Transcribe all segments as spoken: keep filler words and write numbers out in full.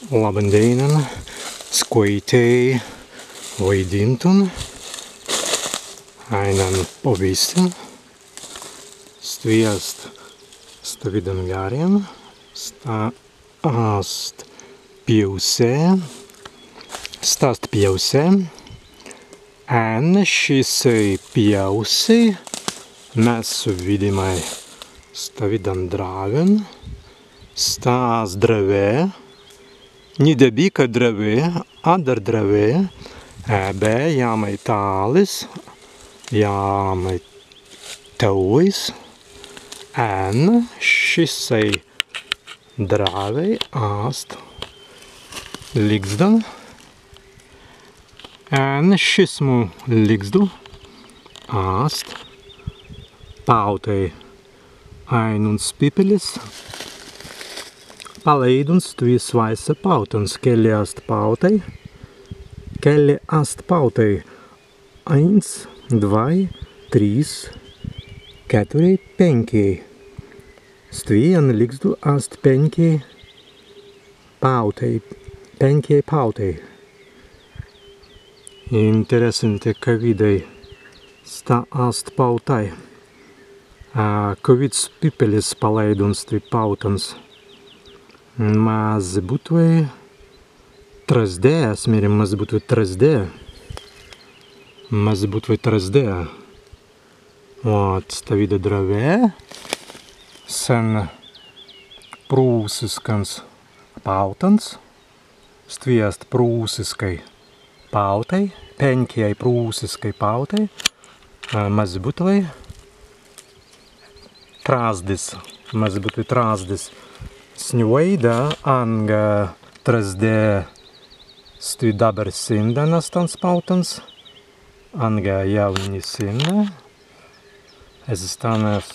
Labban dēinan, as kwēitēi waidīntun aīnan pawīstin. Stwi ast stawīdan garrin, sta ast pjāusi, sta ast pjāusi, en šissei pjāusei mes widāimai stawīdan drawin, sta ast drawē, ni debīka drawē, adder drawē, e, be jāmai tālis, jāmai tāuis, en šissei drawei ast lizdan, en šismu lizdu ast pāutai. Ainunts pippelis palaīduns stwi swāise pāutans, kelli ast pāutai, kelli ast pāutai. Aīns, dwāi, trīs, ketturei, pēnkjai. Stwi en lizdu ast pēnkjai pāutai, pēnkjai pāutai. Interesanti, kawīdai sta ast pāutai. A, kawīds pippelis palaīduns stwi pāutans. Mazzi būtwei trazdē, as mēri, mazzi būtwei trazdē. Mazzi būtwei trazdē. Ot, stawīda drawē. Sen prūsiskans pāutans. Stwi ast prūsiskai pāutai, pēnkjai prūsiskai pāutai, a, mazzi būtwei trazdis, mazzi būtwei trazdis. Snjawāida anga trazdē stwi dabber sinda na stans pāutans, anga jāu ni sinda. Ezze stan as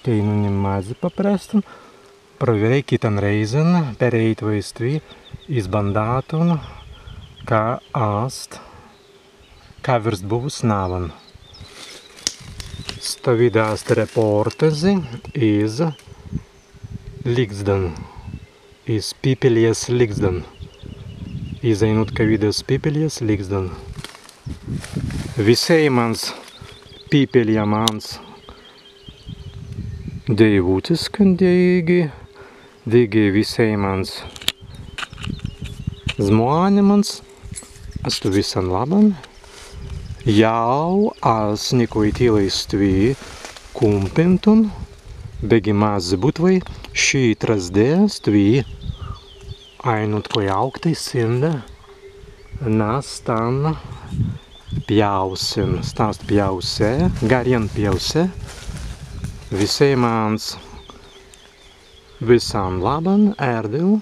teinū ni mazzi paprestun. Prawerēi kitan rēizan pereītwei stwi, izbandātun, ka ast, ka wīrst buwwuns nawwan. Stawīda ast repōrtazi iz lizdan, iz pippeljas lizdan. Iz ainuntkawīdas pippeljas lizdan. Wisēimans pippeljamans deiwūtiskan, dīgi, dīgi wisēimans zmānimans. Ast wissan labban. Jāu as ni kwaitīlai stwi kumpintun, beggi mazzi būtwei ši trazdē stwi ainuntkawīdai aūktai sinda na stan pjāusin, sta ast pjāusi, garrin pjāusi. Wisēimans wissan labban, ērdiw.